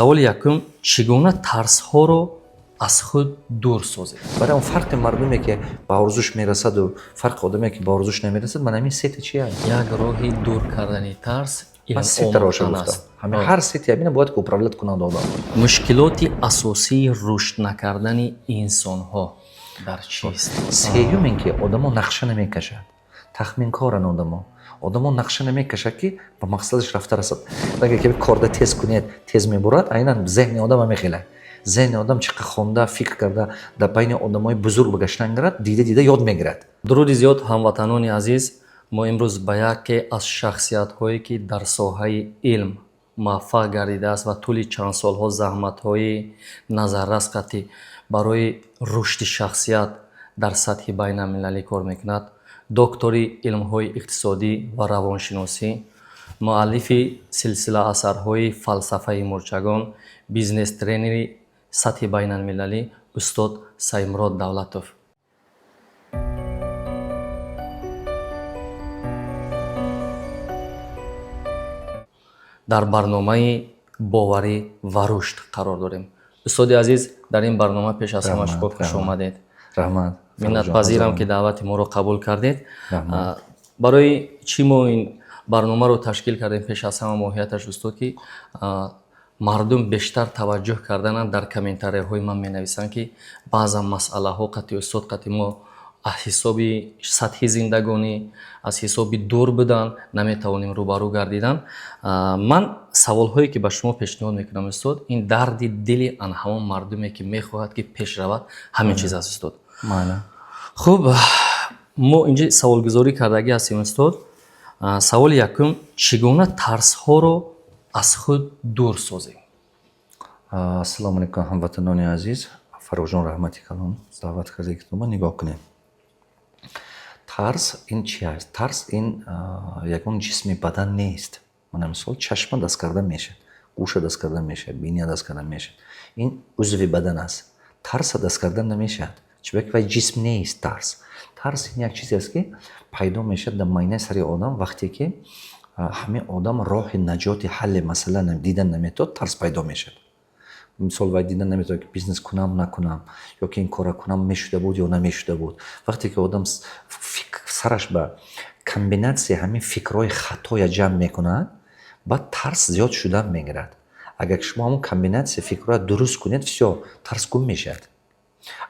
Саволи якум: чӣ гуна тарсҳоро аз худ дур созед? Барои он фарқи мардуме, ки ба орзуш мерасаду фарқи одаме, ки ба орзуш намерасад, ман ҳамин сета чи аст. Як роҳи дур кардани тарс Ман илм сета роҳша омӯхтан гуфтам. аст. Ҳамин ҳар сети ҳамина бояд ки управлять кунад одам. Мушкилоти асосии рушд накардани инсонҳо дар чист? Сеюм ин ки одамо нақша намекашад, тахминкоранд одамо. Одамо нақша намекашад, ки ба мақсадаш рафта расад. Агар ки корда тез кунед, тез мебурад. Айнан зеҳни одам ҳамин. Зеҳни одам чӣ қадр хонда, фикр карда, дар байни одамои бузург ба гаштан гирад, дида дида ёд мегирад. Дуруди зиёд, ҳамватанони азиз! Мо имрӯз ба яке аз шахсиятҳое, ки дар соҳаи илм муваффақ гардидааст ва тӯли чанд солҳо заҳматҳои назаррас қатъӣ барои рушди шахсият дар сатҳи байналмилалӣ кор мекунад, доктори илмҳои иқтисодӣ ва равоншиносӣ, муаллифи силсила асарҳои «Фалсафаи мӯрчагон», бизнес-тренери сатҳи байналмилалӣ, устод Саидмурод Давлатов. Дар барномаи «Боварӣ ва рушд» қарор дорем. Устоди азиз, дар ин барнома пеш аз ҳама шумо хуш омадед. Раҳмат. Миннатпазирам, ки даъвати моро қабул кардед. Барои чӣ мо ин барномаро ташкил кардем? Пеш аз ҳама моҳияташ, устод, ки мардум бештар таваҷҷӯҳ кардананд, дар комментарияҳои ман менависанд, ки баъзан масъалаҳо қатъи устод, қатъи мо аз ҳисоби сатҳи зиндагонӣ, аз ҳисоби дур будан наметавонем рӯбарӯ гардидан. Ман саволҳое, ки ба шумо пешниҳод мекунам, устод, ин дарди дили ан ҳамон мардуме, ки мехоҳад, ки пеш равад, ҳамин чиз аст, устод. Майла. Хуб, мо инҷа саволгузорӣ кардагӣ ҳастем, устод. Саволи якум: чӣ гуна тарсҳоро аз худ дур созем? Ассалому алайкум, ҳамватанони азиз! Фаррухҷон, раҳмати калон, даъват кардагитон. Нигоҳ кунед, тарс ин чи аст? Тарс ин ягон ҷисми бадан нест. Мана, мисол, чашма даст карда мешавад, гӯша даст карда мешавад, биния даст карда мешавад. Ин узви бадан аст. Тарса даст карда намешавад, чунки вай ҷисм нест. Тарс ин як чизе аст, ки пайдо мешавад дар майнаи сари одам. Вақте ки ҳамин одам роҳи наҷоти, ҳалли масъала дидан наметавонад, тарс пайдо мешавад. Мисол, вай дидан наметавонад, ки бизнес кунам, накунам, ё ки ин кора кунам, мешуда буд ё намешуда буд. Вақте ки одам сараш ба комбинатсияи ҳамин фикрҳои хатоя ҷамъ мекунад, баъд тарс зиёд шудан мегирад. Агар ки шумо ҳамон комбинатсияи фикрҳоя дуруст кунед, всё, тарс гум мешавад.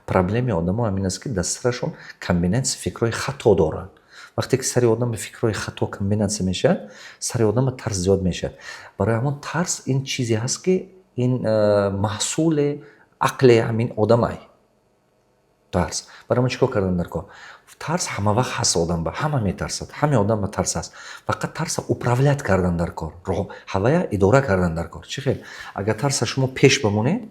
Проблемаи одамо ҳамин аст, ки дар сарашон комбинатсияи фикрҳои хато доранд. Вақте ки сари одам ба фикрҳои хато комбинатсия мешавад, сари одам ба тарс зиёд мешавад. Барои ҳамон тарс ин чизе ҳаст, ки ин маҳсули ақли ҳамин одамай тарс. Барои ҳамон чӣ кор кардан дар кор? Тарс ҳама вақт ҳаст, одам ба ҳама метарсад, ҳамаи одам ба тарс аст. Фақат тарса управлять кардан дар кор, ҳавая идора кардан дар кор. Чӣ хел? Агар тарса шумо пеш бимонед,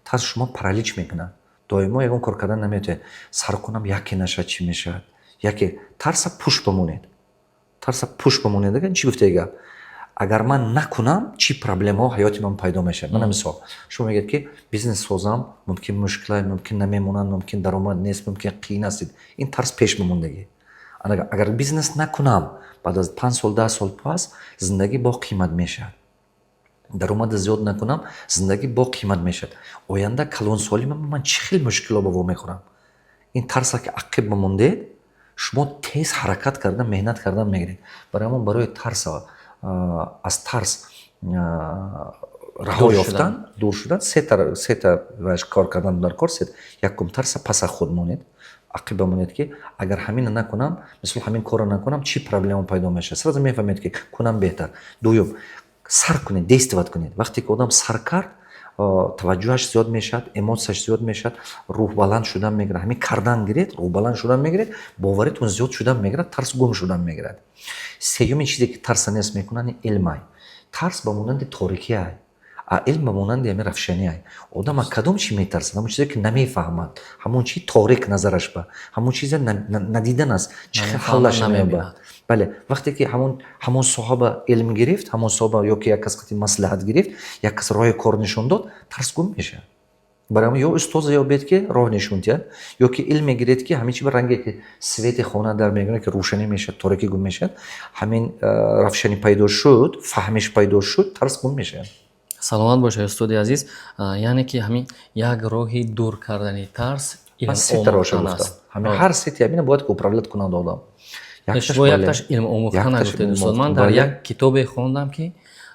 тарс шумо паралич мекунад, доимо ягон кор кардан наметавонед. Сар кунам, яке нашавад, чӣ мешавад? Яке тарса пуш бимонед, тарса пуш бимонед. Ага чӣ гуфтаи гап? Агар ман накунам, чӣ проблемаҳо ҳаёти ман пайдо мешавад? Мана, мисол, шумо мегӯед, ки бизнес созам, мумкин мушкилай, мумкин намемонанд, мумкин даромад нест, мумкин қиин аст. Ин тарс пеш бимондагӣ. Агар бизнес накунам, баъд аз 5 сол, 10 сол пас зиндагӣ бо қимат мешавад. Даромада зиёд накунам, зиндагӣ бо қимат мешавад. Оянда калонсолӣ ман чӣ хел мушкило ба вомехӯрам? Ин тарса ки ақиб бимондед, шумо тез ҳаракат кардан, меҳнат кардан мегиред. Барои ҳамон барои тарса, аз тарс раҳо ёфтан, дур шудан, сета кор кардан дар кор. Якум, тарса пас аз худ монед, ақиб бимонед, ки агар ҳамина накунам, мисол, ҳамин корро накунам, чӣ проблема пайдо мешавад? Сразу мефаҳмед, ки кунам беҳтар. Дуюм, сар кунед, действовать кунед. Вақте ки одам сар кард, таваҷҷӯҳаш зиёд мешавад, эмоцияш зиёд мешавад, рӯҳбаланд шудан мегирад. Ҳамин кардан гиред, рӯҳбаланд шудан мегиред, боваритон зиёд шудан мегирад, тарс гум шудан мегирад. Сеюмин чизе, ки тарса нест мекунад, ин илмай. Тарс ба монанди торикиай, а илм ба монанди ҳамин равшаниай. Одам аз кадом чӣ метарсад? Ҳамон чизе, ки намефаҳмад, ҳамон чи торик назараш ба ҳамон чизе надидан аст, чӣ хел ҳаллаш намеёбад. Бале, вақте ки ҳамон соҳа ба илм гирифт, ҳамон соҳа ё ки як кас қати маслиҳат гирифт, як кас роҳи кор нишон дод, тарс гум мешавад. Барои ҳамон ё устозе ёбед, ки роҳ нишон диҳад, ё ки илм мегиред, ки ҳамин чи ба ранге, ки свети хона дар мекунад, ки рӯшанӣ мешавад, торикӣ гум мешавад. Ҳамин равшанӣ пайдо шуд, фаҳмиш пайдо шуд, тарс гум мешавад. Саломат бошед, устоди азиз. Яъне ки ҳамин як роҳи дур кардани тарс илм омӯхтан аст. Ҳар сети ҳамина бояд ки управлять кунад одам. Шумо якташ илм омӯхтан гуфтед, устод. Ман дар як китобе хондам, ки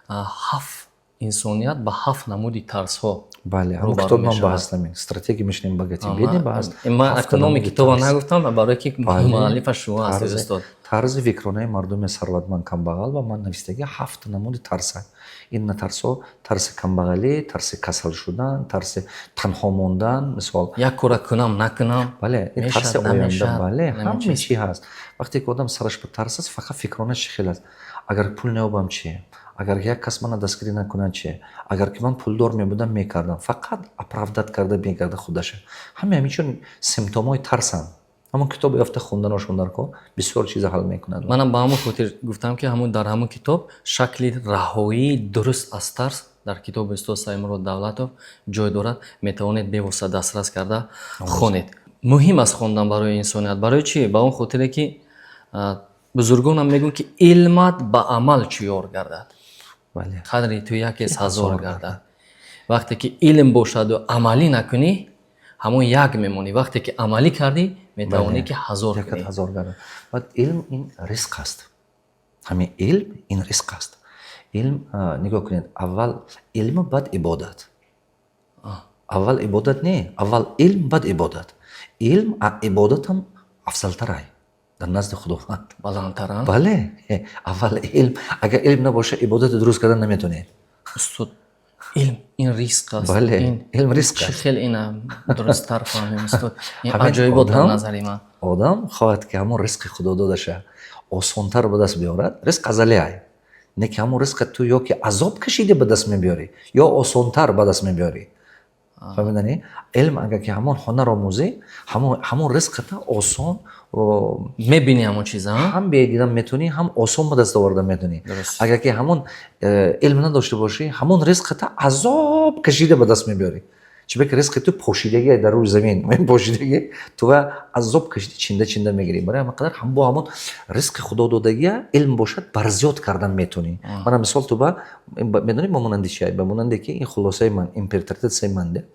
ҳафт инсоният ба ҳафт намуди тарсҳо. Бале, ҳамон китоб ман ба ҳаст, ҳамин «Стратегия мышления богатых бедных» ба ҳаст. Ман акнун номи китоба нагуфтам, барое ки муаллифаш шумо ҳастед, устод. «Тарзи фикронаи мардуми сарватманд, камбағал» ва ман навистагӣ ҳафт намуди тарса. Ин тарсҳо: тарси камбағалӣ, тарси касал шудан, тарси танҳо мондан, мисол. Як кора кунам, накунам. Бале, тарси оянда, бале, ҳама чи ҳаст. Вақте ки одам сараш ба тарс аст, фақат фикронаш чӣ хел аст? Агар пул наёбам, чӣ? Агар як кас мана дастгирӣ накунад, чӣ? Агар ки ман пулдор мебудам, мекардам. Фақат оправдать карда мекарда худаша. Ҳама ҳамин чун симптомҳои тарсанд. Ҳамон китобо ёфта хонданошон дар кор бисёр чиза ҳал мекунад. Манам ба ҳамон хотир гуфтам, ки ҳамон дар ҳамон китоб шакли раҳоии дуруст аз тарс дар китоби устод Саидмурод Давлатов ҷой дорад. Метавонед бевосита дастрас карда хонед. Муҳим аст хондан барои инсоният. Барои чӣ? Ба он хотире ки бузургонам мегӯянд, ки илмат ба амал чӣ ёр гардад, қадри ту якес ҳазор гардад. Вақте ки илм бошаду амалӣ накунӣ, ҳамон як мемонӣ. Вақте ки амалӣ кардӣ, метавонӣ ки ҳазор кунӣ. Ҳазор гардад. Баъд илм ин ризқ аст. Ҳамин илм ин ризқ аст. Илм, нигоҳ кунед, аввал илму баъд ибодат. Аввал ибодат не, аввал илм, баъд ибодат. Илм ибодатам афзалтарай дар назди Худованд. Баландтаранд. Бале, аввал илм. Агар илм набошад, ибодатро дуруст кардан наметавонед. Устод, илм ин ризқ аст. Бале, илм ризқ чӣ аст. Хел ина дурусттар фаҳмем, устод? Ин аҷоибот дар назари ман. Одам хоҳад, ки ҳамон ризқи Худо додаша осонтар ба даст биёрад. Ризқ азалиай, не ки ҳамон ризқа ту ё ки азоб кашида ба даст мебиёрӣ, ё осонтар ба даст мебиёрӣ. Фаҳмиданӣ? Илм, агар ки ҳамон ҳунар омӯзӣ, ҳамон ризқата осон мебинӣ ҳамон чиза. Ҳам бедидан метавонӣ, ҳам осон ба даст оварда метавонӣ. Агар ки ҳамон илм надошта бошӣ, ҳамон ризқата азоб кашида ба даст мебиёрӣ. Чунки ризқи ту пошидагӣ дар рӯи замин пошидагӣ, ту ва азоб кашида, чинда чинда мегирӣ. Барои ҳамин қадар ҳам бо ҳамон ризқи Худо додагия илм бошад, барзиёд кардан метавонӣ. Мана мисол, ту ба медонӣ, ба монанди чи? Ба монанде ки ин хулосаи ман, интерпретатсияи ман, де,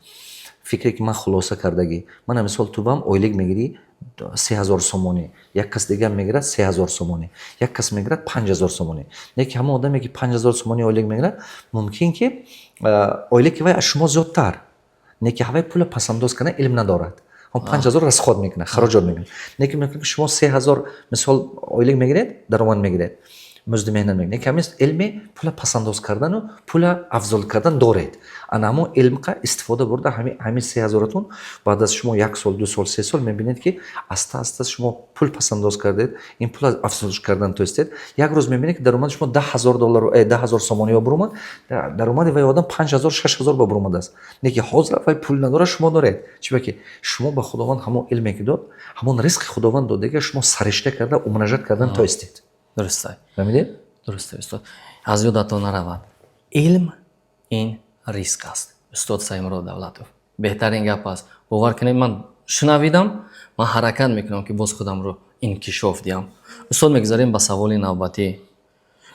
фикре ки ман хулоса кардагӣ. Мана мисол, ту бам ойлик мегирӣ 3000 сомонӣ, як кас дигар мегирад 3000 сомонӣ, як кас мегирад 5000 сомонӣ. Не ки ҳамон одаме, ки 5000 сомонӣ ойлик мегирад, мумкин ки ойлики вай аз шумо зиёдтар, не ки ҳавай пула пасандоз кардан илм надорад, ҳам 5000 расход мекунад, хароҷот мекунад. Не ки мумкин ки шумо 3000 мисол ойлик мегиред, даромад мегиред, музди меҳнат мегиред, не ки ҳамин илми пула пасандоз кардану пула афзол кардан доред. Ана ҳамон илмқа истифода бурда, ҳамин 3000-атун баъд аз шумо як сол, 2 сол, 3 сол мебинед, ки аста аста шумо пул пасандоз кардед, ин пула афзол кардан тоистед. Як рӯз мебинед, ки даромади шумо 10 000 доллар, 10 000 сомонӣ баромад, даромади вай одам 5000, 6000 ба баромадааст. Не ки ҳозир вай пул надорад, шумо доред. Чиба ки шумо ба Худованд ҳамон илме ки дод, ҳамон ризқи Худованд додага шумо саришта карда, умножать кардан тоистед. Дуруст. Фаҳмидед? Дуруст, устод. Аз ёдатон наравад, илм ин ризқ аст. Устод Саидмурод Давлатов, беҳтарин гап аст. Бовар кунед, ман шунавидам, ман ҳаракат мекунам, ки боз худамро инкишоф диҳам. Устод, мегузарем ба саволи навбатӣ: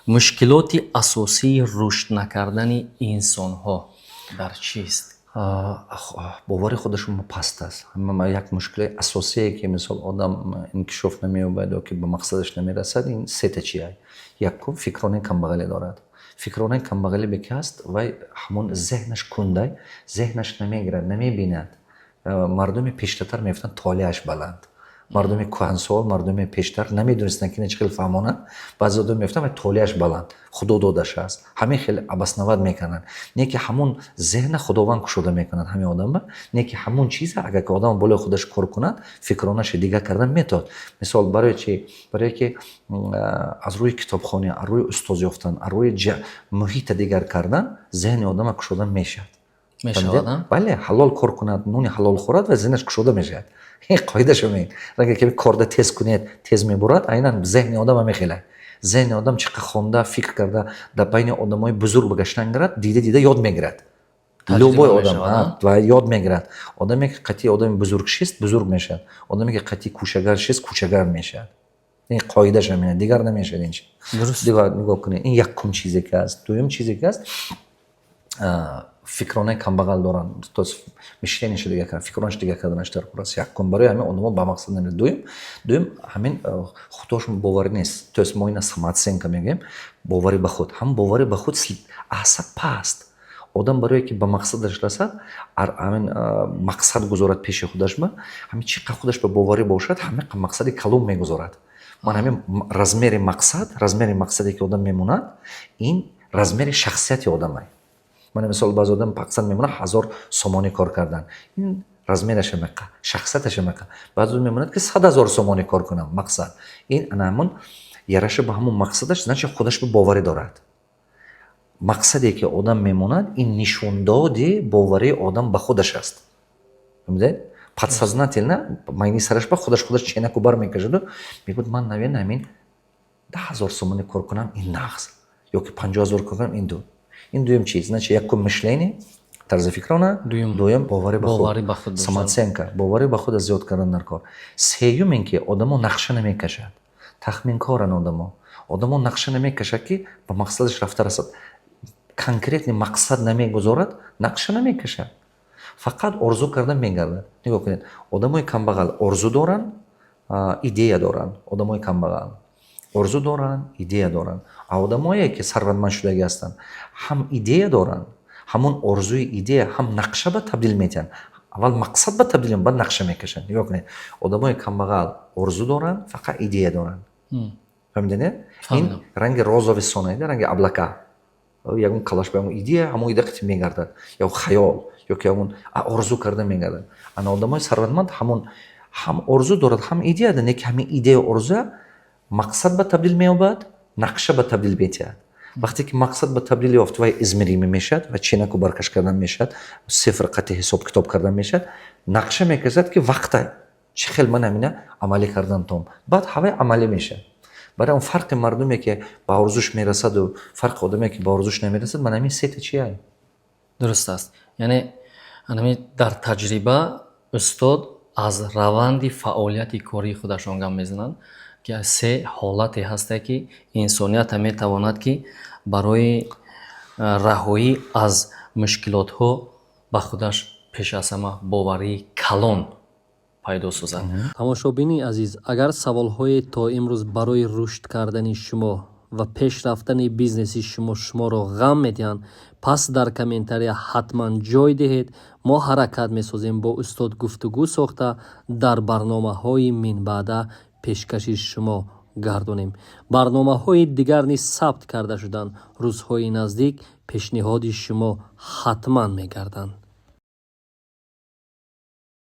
мушкилоти асосии рушд накардани инсонҳо дар чист? Бовари худашон паст аст. Як мушкилаи асосие, ки мисол одам инкишоф намеёбад ё ки ба мақсадаш намерасад, ин сета чи: якум, фикронаи камбағалӣ дорад. Фикронаи камбағалӣ бе ки ҳаст, вай ҳамон зеҳнаш кундай, зеҳнаш намегирад, намебинад. Мардуми пештартар мегуфтанд, толеаш баланд. Мардуми кӯҳансол, мардуми пештар намедонистанд, ки ина чӣ хел фаҳмонанд. Баъзе одам мегуфтанд, вай толеаш баланд, Худо додаш аст, ҳамин хел обосновать мекарданд. Не ки ҳамон зеҳна Худованд кушода мекунад ҳамин одамба, не ки ҳамон чиза, агар ки одам болои худаш кор кунад, фикронаша дигар кардан метавонад. Мисол, барои чи? Барое ки аз рӯи китобхонӣ, аз рӯи устоз ёфтан, аз рӯи муҳита дигар кардан зеҳни одама кушода мешавад. Мешавад. Бале, ҳалол кор кунад, нони ҳалол хӯрад ва зеҳнаш кушода мешавад. Ин қоидаша мегӯяд. Агар ки корда тез кунед, тез мебурад. Айнан зеҳни одам ҳамин. Зеҳни одам чӣ қадр хонда, фикр карда, дар байни одамои бузург ба гаштан гирад, дида дида ёд мегирад. Любой одам ва ёд мегирад. Одаме ки қатъи одами бузург шист, бузург мешавад. Одаме ки қатъи кӯчагар шист, кӯчагар мешавад. Ин қоидааш ҳамина, дигар намешавад ин чи. Дигар нигоҳ кунед, ин якум чизе ки ҳаст. Дуюм чизе ки ҳаст. Фикронаи камбағал доранд, то есть мышление ша дига кардан, фикронаш дига карданаш дар кор аст. Якум, барои ҳамин одамо ба мақсад намерасад. Дуюм, ҳамин худошон боварӣ нест, то есть мо ина самооценка мегӯем, боварӣ ба худ. Ҳам боварӣ ба худ асаб паст. Одам барое ки ба мақсадаш расад, ҳамин мақсад гузорад пеши худаш, ба ҳамин чӣ қадр худаш ба боварӣ бошад, ҳамин мақсади калон мегузорад. Ман ҳамин размери мақсад, размери мақсаде ки одам мемонад, ин размери шахсияти одамай. Мана, мисол, баъзе одам мақсад мемонад 1000 сомонӣ кор кардан, ин размераш амақа, шахсияташ амақа. Баъзе одам мемонад, ки 100 000 сомонӣ кор кунам мақсад. Ин ана ҳамон яраша ба ҳамон мақсадаш, значит, худаш ба боварӣ дорад. Мақсаде ки одам мемонад, ин нишондоди боварии одам ба худаш аст. Фаҳмидед? Подсознательно майни сараш ба худаш ченаку бар мекашаду мегӯяд: «Ман навен ҳамин 10 000 сомонӣ кор кунам, ин нағз, ё ки 50 000 кор кунам, ин ду». Ин дуюм чиз. Значит, якум, мышление, тарзи фикрона, дуюм, боварӣ ба худ, самооценка, боварӣ ба худа зиёд кардан дар кор. Сеюм, ин ки одамо нақша намекашад, тахминкоранд одамо. Одамо нақша намекашад, ки ба мақсадаш рафта расад. Конкретный мақсад намегузорад, нақша намекашад, фақат орзу карда мегардад. Нигоҳ кунед, одамои камбағал орзу доранд, идея доранд. Одамои камбағал орзу доранд, идея доранд, а одамое ки сарватманд шудагӣ ҳастанд, ҳам идея доранд, ҳамон орзуи идея ҳам нақша ба табдил метиҳанд. Аввал мақсад ба табдил, баъд нақша мекашанд. Нигоҳ кунед, одамои камбағал орзу доранд, фақат идея доранд. Фаҳмидед? Ин ранги розовый сонайда, ранги облака, ягон калаш ба ягон идея, ҳамон идея қити мегардад, ё хаёл, ё ки ягон орзу карда мегардад. Ана одамои сарватманд ҳамон ҳам орзу дорад, ҳам идея дорад, не ки ҳамин идея, орзуя мақсад ба табдил меёбад, нақша ба табдил метиҳад. Вақте ки мақсад ба табдил ёфт, вай измеримый мешавад ва ченаку баркаш кардан мешавад, цифр қати ҳисоб китоб кардан мешавад. Нақша мекашад, ки вақта чӣ хел ман ҳамина амалӣ кардан том, баъд ҳавай амалӣ мешавад. Барои он фарқи мардуме ки ба орзуш мерасаду фарқи одаме ки ба орзуш намерасад, ман ҳамин сета чия. Дуруст аст. Яъне ҳамин дар таҷриба устод аз раванди фаъолияти кории худашон гап мезананд, ки се ҳолате ҳасте, ки инсонията метавонад, ки барои раҳоӣ аз мушкилотҳо ба худаш пеш аз ҳама боварии калон пайдо созад. Тамошобини азиз, агар саволҳое то имрӯз барои рушд кардани шумо ва пеш рафтани бизнеси шумо шуморо ғам медиҳанд, пас дар комментария ҳатман ҷой диҳед. Мо ҳаракат месозем, бо устод гуфтугӯ сохта, дар барномаҳои минбаъда пешкаши шумо гардонем. Барномаҳои дигар низ сабт карда шуданд, рӯзҳои наздик пешниҳоди шумо ҳатман мегарданд.